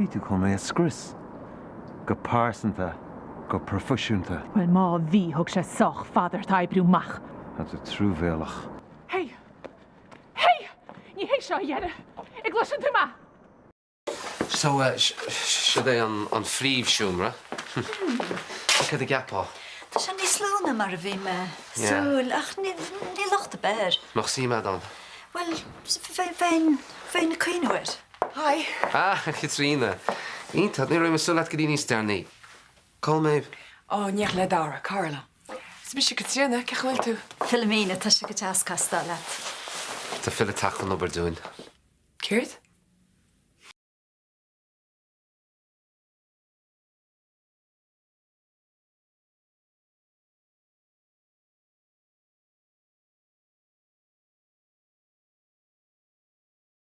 Bhí tú chun mé a scrios. Go pearsanta, go proifisiúnta. Bhuel, má bhí, thóg sé sách fada ort a oibriú amach. Tá tú truamhéalach. Hey! Hey! Ní hé seo a dheireadh! An gcloiseann tú mé? So, siod é an phríomhsheomra. Céard a cheapfá? Tá sé níos lú ná mar a bhí mé ag súil, ach níl locht ar bith air. Mbeadh suim a'd ann? Bhuel, bheinn, bheinn ag cuimhneamh air. Hi. Ah, a Chaitríona. Iontach, ní raibh mé ag súil leat go dtí níos deireanaí. Cá bhfuil Méabh? Ó, in éineacht le Dara, cara liom. Is mise Caitríona, cén chaoi a bhfuil tú? Philomena, tá sé go deas castáil leat. Tá Phil ag teacht chun obair dúinn. Céard?